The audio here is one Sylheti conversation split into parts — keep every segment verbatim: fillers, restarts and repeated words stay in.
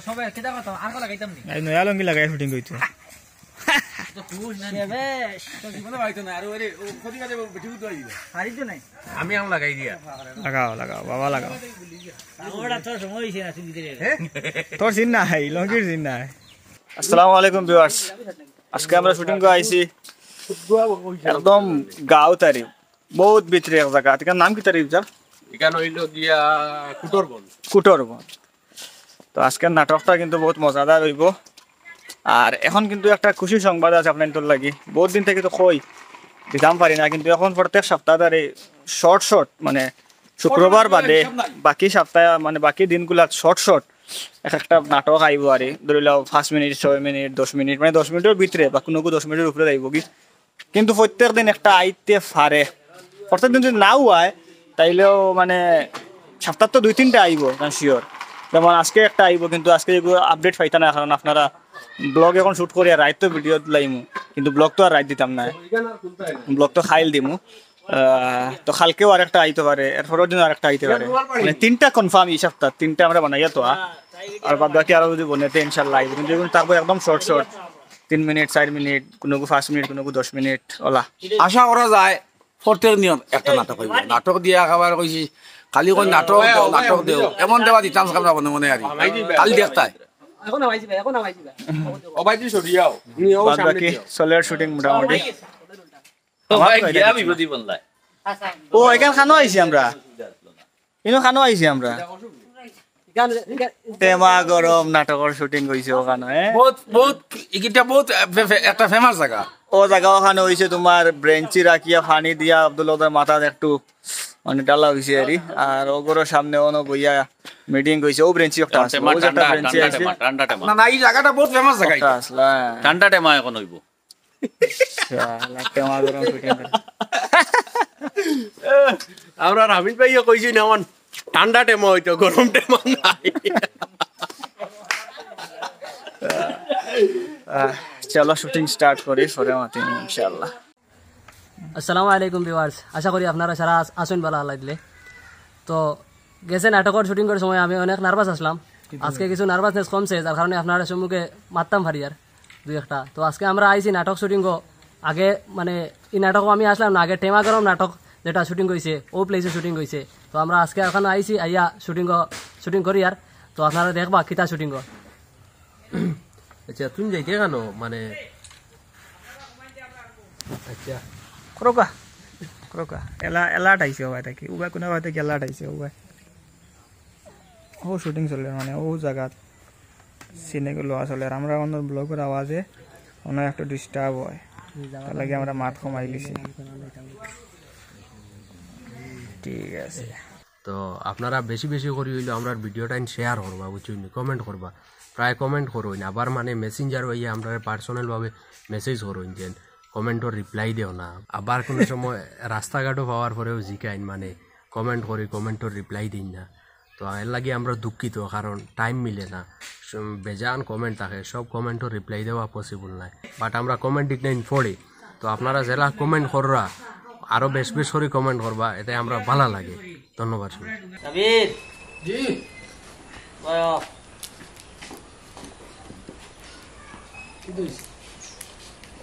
সবে কিতা করতাম, আর কো লাগাইতাম নি। এই নয়া লুঙ্গি লাগাই শুটিং করতে। তো খুশ না নি? বেশ। তো জীবনে পাইতো না, আর ওরে, ও ক্ষতি করে বেটি উঠতে পারি না। হারিত নাই। আমি আম লাগাই দিয়া। লাগাও, লাগাও, বাবা লাগাও। ওটা তোর সময় হইছে না, তুই দিতে রে। তোর সিন নাই, লুঙ্গির সিন নাই। আসসালামু আলাইকুম ভিউয়ার্স, আজকে আমরা শুটিং করে আইছি একদম গাঁও তারি, বহুত ভিতরে এক জায়গা। এটার নাম কিতা রে স্যার? এখানে হইল গিয়া কুটরবন। কুটরবন। তো আজকের নাটকটা কিন্তু বহুত মজাদার হইব। আর এখন কিন্তু একটা খুশি সংবাদ আছে আপনার তোর লাগি, বহুত দিন থেকে তো কই দিতাম পারি না, কিন্তু এখন প্রত্যেক সপ্তাহ ধরে শর্ট শর্ট, মানে শুক্রবার বাদে বাকি সপ্তাহে, মানে বাকি দিনগুলাত শর্ট শর্ট এক একটা নাটক আইব আর কি। ধরি লও পাঁচ মিনিট, ছয় মিনিট, দশ মিনিট, মানে দশ মিনিটের ভিতরে বা কোনো দশ মিনিটের উপরে আইব কি, কিন্তু প্রত্যেক দিন একটা আইতে পারে। প্রত্যেক দিন যদি নাও হয়, তাইলেও মানে সপ্তাহ তো দুই তিনটা আইব, কারণ শিওর। যেমন আজকে একটা আইব, কিন্তু আজকে এগুলো আপডেট পাইতা না, কারণ আপনারা ব্লগ এখন শুট করি আর রাইত তো ভিডিও দিলাইমু, কিন্তু ব্লগ তো আর রাইত দিতাম না, ব্লগ তো খাইল দিমু। আহ, তো কালকেও আরেকটা আইতে পারে, এরপরের দিন আরেকটা আইতে পারে, মানে তিনটা কনফার্ম এই সপ্তাহ, তিনটা আমরা বানাইয়া তো। আর বাদ বাকি আরো যদি বনে তো ইনশাল্লাহ আইব, কিন্তু এগুলো থাকবো একদম শর্ট শর্ট, তিন মিনিট, চার মিনিট, কোনো পাঁচ মিনিট, কোনো দশ মিনিট ওলা। আশা করা যায় প্রত্যেক নিয়ম একটা নাটক হইব। নাটক দিয়ে একেবারে কইছি, খালি কই নাটক দেও, নাটক দেও, এমন দেওয়া দিতাম আমরা মনে মনে আর কি। খালি দেখতায়। এখন আওয়াজ দিবা, এখন আওয়াজ দিবা। ও ভাই, তুই সরিয়াও। বাদ বাকি চলের শুটিং মোটামুটি। ও ভাই, আমার গিয়া কয়টা বিপদই বললাই। ও, এখান খানো আইছি আমরা। ইনো খানো আইছি আমরা। টেমা গরম নাটকর শুটিং হইছে ওখানো, হ্যাঁ? বহুত, বহুত, এটা বহুত ফে-, ফে-, একটা ফেমাস জায়গা। ও জায়গা ওখানো হইছে তোমার ব্রেঞ্চি রাখিয়া পানি দিয়া আব্দুল ওদের মাথাত একটু মানে ডালা হইছে আর কি। আর ওগুলোর সামনে অনো বইয়া মিটিং হইছে। ও ব্রেঞ্চি একটা আছে, ও যে একটা ঠান্ডা, ব্রেঞ্চি ঠান্ডা আছে। টেমা, ঠান্ডা টেমা। না, না, এই জায়গাটা বহুত ফেমাস জায়গা একটা এটা। আসলে, হ্যাঁ। ঠান্ডা টেমা এখন হইব। শালা, টেমা গরম শুটিং করে। আমরা হামিদ ভাইও কইছি না, আমার ঠান্ডা টেমা হইতো, গরম টেমা নাই। আহ, চলো, শুটিং স্টার্ট করি, পরে মাতি ইনশাআল্লাহ। আসসালামু আলাইকুম ভিউয়ার্স, আশা করি আপনারা সারা আস-, আছেন ভালা আল্লাহ দিলে। তো গেছে নাটকর শুটিং করার সময় আমি অনেক নার্ভাস আসলাম। আজকে কিছু নার্ভাসনেস কমছে, যার কারণে আপনারা সম্মুখে মাততাম পারি আর দুই একটা। তো আজকে আমরা আইছি নাটক শুটিংও। আগে মানে এই নাটকও আমি আসলাম না, আগে টেমা গরম নাটক যেটা শুটিং হইছে, ও প্লেসে শুটিং হইছে। তো আমরা আজকে ওখানো আইছি, আইয়া শুটিং, শুটিং করি আর। তো আপনারা দেখবা কিতা শুটিং। আচ্ছা, তুমি যাইতে কেন? মানে, আচ্ছা। করোকা, করোকা। এলা-, alert আইছে ও ভাই থাকি। ও ভাই কোনো ভাই থাকি alert আইছে ও ভাই। ও শুটিং চলে, মানে, ও জায়গাত সিনেগুলো আসলে। আর আমরা অন্য ব্লগের আওয়াজে ওনার একটু ডিস্টার্ব হয়। তার লাগি আমরা মাত কমাই লিছি। ঠিক আছে। তো আপনারা বেশি বেশি করি হইলো আমরার ভিডিওটাইন শেয়ার করবা, বুঝছইন নি? কমেন্ট করবা, প্রায় কমেন্ট করইন। আবার মানে মেসেঞ্জার হইয়া আমরারে পার্সোনাল ভাবে মেসেজ করইন, যেন কমেন্টর রিপ্লাই দেও না। আবার কোনো সময় রাস্তাঘাটও পাওয়ার পরেও জিকাইন, মানে কমেন্ট করি, কমেন্টর রিপ্লাই দিন না। তো এর লাগি আমরা দুঃখিত, কারণ টাইম মিলে না, স-, বেজান কমেন্ট থাকে, সব কমেন্টও রিপ্লাই দেওয়া পসিবল নায়। বাট আমরা কমেন্ট ডিক্লাইন পড়ি, তো আপনারা যেলা কমেন্ট কররা, আরো বেশ বেশ করি কমেন্ট করবা, এতে আমরা ভালা লাগে। ধন্যবাদ সবাই। সাবির। জি। বয়। কি দইস?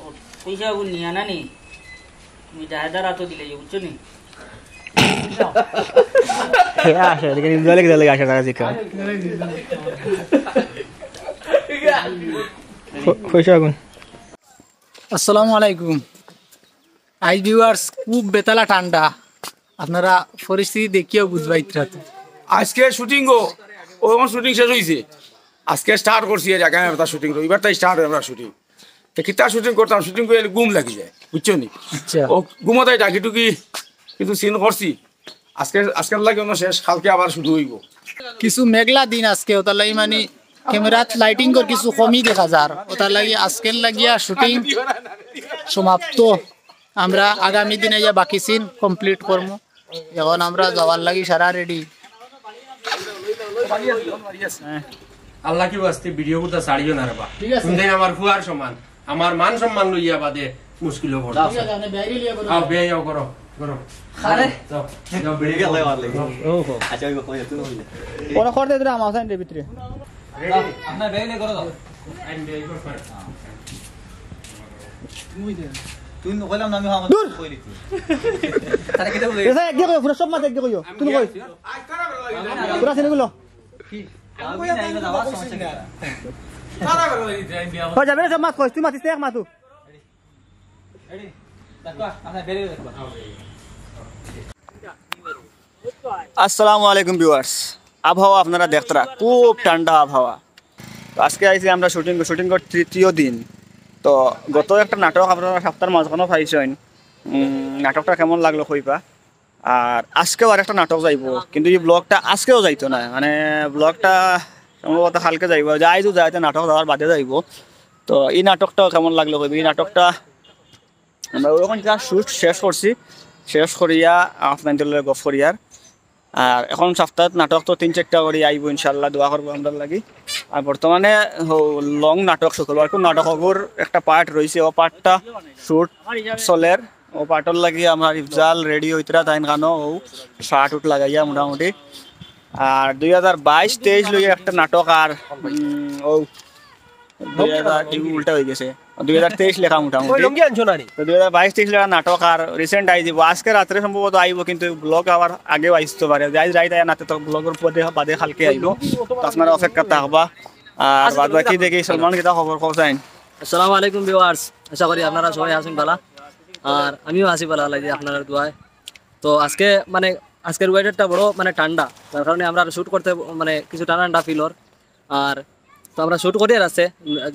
ও, পয়সা ওগুলো নিয়ে আনা নি। তুমি জাহেদার হাতও দিলে, বুঝছো নি? হে আসে, এদিকে নিয়ে দলে দলে আসে, তারা শিক্ষা। খ-, খইসা আগুন। আসসালামু আলাইকুম। আইজ ভিউয়ার্স খুব বেতালা ঠান্ডা, আপনারা পরিস্থিতি দেখিয়াও বুঝবা ইতরা তো। আজকে শুটিং গো, ও আমার শুটিং শেষ হইছে। আজকে স্টার্ট করছি, এই জায়গায় আমরা শুটিং, রবিবার তাই স্টার্ট হয় আমরা শুটিং। তো কিতা শুটিং করতাম, শুটিং করে ঘুম লাগি যায়, বুঝছো নি? আচ্ছা। ও ঘুমোতাই ডাকি টুকি কিছু সিন করছি। আজকে, আজকের লাগি অন্য শেষ, কালকে আবার শুরু হইব। কিছু মেঘলা দিন আজকে, ওটার লাগি মানে ক্যামেরাত লাইটিং কর কিছু কমই দেখা যার, ওটার লাগি আজকের লাগিয়া শুটিং সমাপ্ত। আমরা আগামী দিনে ইয়া বাকি সিন কমপ্লিট করমু। এখন আমরা যাওয়ার লাগি সারা রেডি। আল্লাহ কি ওয়াস্তে ভিডিও গুতা ছাড়িও না রে বা। ঠিক আছে। তুমি আমার ফুয়ার সমান, আমার মান সম্মান লইয়া বাদে মুশকিল পড়ো। ঠিক আছে, আপনি বাইরে লিয়া করো। আও, বে আও করো, করো। আরে। যাও, যাও, বেরিয়ে গেলে আর লাগে। ও, ও। আচ্ছা, ওই কই তুমি বললে। ওরা করতে দিরা আমার সাইডের ভিতরে। আপনার বেরিয়ে করো দাও। তুই কইলাম না আমি আমার দূর। কইলি তুই। তারা কিতা বলে? এসে একগে কইও, পুরা সব মাত একগে কইও। তুমি কই? পুরা সিনেগুলো। আমি না, এবার আবার সমস্যা কি? ওই যাবে রে, সব মাত কইস, তুই মাতিস এক মাতু। রেডি? দেখো, আপনার বেরিয়ে দেখো। আসসালামু আলাইকুম ভিউয়ার্স। আবহাওয়া আপনারা দেখতরা, খুব ঠান্ডা আবহাওয়া। তো আজকে আইছি আমরা শুটিং, শুটিংর তৃতীয় দিন। তো গত একটা নাটক আপনারা সপ্তাহর মাঝখানো পাইছইন। উম, নাটকটা কেমন লাগলো কইবা। আর আজকেও আর একটা নাটক যাইবো, কিন্তু এই ব্লগটা আজকেও যাইতো না, মানে ব্লগটা সম্ভবত কালকে যাইবো, যে আইজও যাইতে নাটক যাওয়ার বাদে যাইবো। তো এই নাটকটাও কেমন লাগলো কইবা। এই নাটকটা আমরা ওরকম যা শ্যুট শেষ করছি, শেষ করিয়া আপনাদের লগে গফ করিয়ার। আর এখন সপ্তাহে নাটক তো তিন চারটা করি আইবো ইনশাল্লাহ, দোয়া করবো আমরার লাগি। আর বর্তমানে লং নাটক শুক্রবার কোন নাটক হবর একটা পার্ট রইছে, ও পার্টটা শ্যুট চলের। ও পার্টর লাগি আমার ইফজাল রেডি হইতরা তাইন গানো ও শার্ট উট লাগাইয়া মোটামুটি। আর দুই হাজার বাইশ তেইশ লইয়া একটা নাটক আর উম, ও দুই হাজার উল্টা হয়ে গেছে, দুই হাজার তেইশ লেখা মোটামুটি। লুঙ্গি আনছো না নি? তো দুই হাজার বাইশ তেইশ লেখা নাটক আর রিসেন্ট আইযিবো, আজকে রাত্রে সম্ভবত আইবো, কিন্তু ব্লগ আবার আগেও আইতো পারে। আজ রাইত আয়া নাতে তো ব্লগর পদে বাদে কালকে আইবো। তো আপনারা অপেক্ষা থাকবা। আর বাদ বাকি দেখি সলমান কিতা খবর কও চাইন। আসসালামু আলাইকুম ভিউয়ার্স, আশা করি আপনারা সবাই আছেন ভালা। আর আমিও আছি ভালা লাগি আপনারার দোয়ায়। তো আজকে মানে আজকের ওয়েদারটা বড় মানে ঠান্ডা, যার কারণে আমরা শ্যুট করতে মানে কিছু ঠান্ডা ঠান্ডা ফিল অর। আর তো আমরা শ্যুট করিয়ার আছে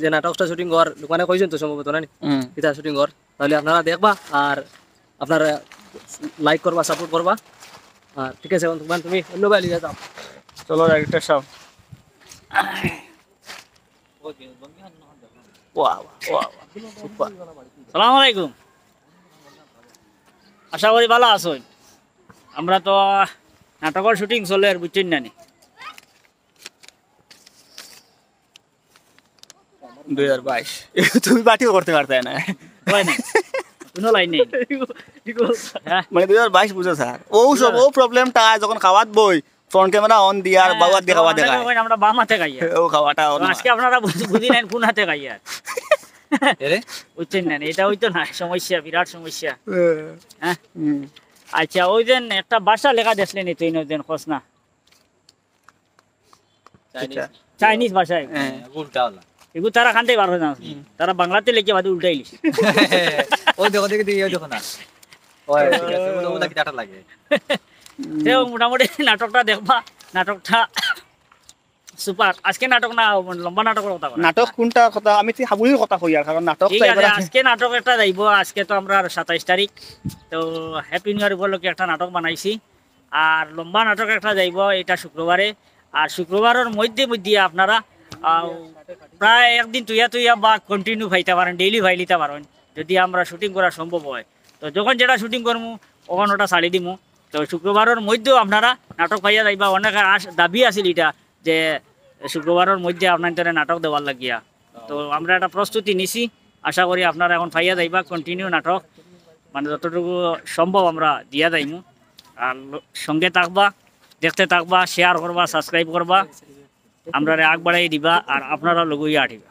যে নাটকটা শুটিং করার দোকানে কইছেন তো সম্ভবত না নি? হুম। কিতা শুটিং কর, তাহলে আপনারা দেখবা আর আপনারা লাইক করবা, সাপোর্ট করবা। আর ঠিক আছে, এখন তুমি, তুমি অন্য বাইরে যাও। চলো ডাইরেক্টর সাহেব। ওয়া, ওয়া, ওয়া, ওয়া। সুপার। সালাম আলাইকুম। আশা করি ভালা আছইন। আমরা তো নাটকর শুটিং চলের, বুঝছইন না নি? দুই হাজার বাইশ। তুমি বাটিও করতে পারতে না। হয় না, কোনো লাইন নেই। হ্যাঁ। মানে দুই হাজার বাইশ বুঝো স্যার, ও সব ও প্রবলেমটা যখন খাওয়াত বই ফ্রন্ট ক্যামেরা অন দিয়া আর বাবা দিয়ে খাওয়া দেখায়। আমরা বাম হাতে খাইয়ার। ও খাওয়াটা অন। আজকে আপনারা বুঝ- বুঝি নেন কোন হাতে খাইয়ার। এরে বুঝছইন না নি? এটা হইতো না, সমস্যা, বিরাট সমস্যা। হ্যাঁ। হুম। আচ্ছা, ওই যে একটা ভাষা লেখা দেখলে নি তুই নজন খোঁজ না, আচ্ছা। চাইনিজ ভাষায়। হ্যাঁ। উল্টা হলা। এগুলো তারা খানতেই বার হয় না, তারা বাংলাতে লেখে বাদে উল্টাই লিখে। ওই দেখো দেখি দেখি ওই দেখো না। ওই ঠিক আছে, ওগুলো ওগুলো কি ডাটা লাগে? সেও মোটামুটি নাটকটা দেখবা, নাটকটা সুপার। আজকে নাটক না, লম্বা নাটকর কথা কয়। নাটক কোনটা কথা আমি ঠিক হাবুলির কথা কই আর, কারণ নাটক ঠিক তো আছে, এবার আজকে নাটক একটা যাইব। আজকে তো আমরা সাতাইশ তারিখ, তো হ্যাপি নিউ ইয়ার উপলক্ষে একটা নাটক বানাইছি। আর লম্বা নাটক একটা যাইব, এটা শুক্রবারে। আর শুক্রবারের মধ্যে মধ্যে আপনারা আহ, প্রায় একদিন তুইয়া তুইয়া বা কন্টিনিউ পাইতা পারেন, ডেইলি পাইলিতা পারেন, যদি আমরা শুটিং করা সম্ভব হয়। তো যখন যেটা শুটিং করমু, ওখান ওটা ছাড়ি দিমু। তো শুক্রবারের মধ্যেও আপনারা নাটক পাইয়া যাইবা। অনেকের আশ দাবি আছিল এটা যে শুক্রবারের মধ্যে আপনার তারা নাটক দেওয়ার লাগিয়া। তো আমরা একটা প্রস্তুতি নিছি, আশা করি আপনারা এখন পাইয়া যাইবা কন্টিনিউ নাটক, মানে যতটুকু সম্ভব আমরা দিয়া যাইমু। আর লো- সঙ্গে থাকবা, দেখতে থাকবা, শেয়ার করবা, সাবস্ক্রাইব করবা, আমরারে আগ বাড়াই দিবা আর আপনারা লগইয়া আটিবা।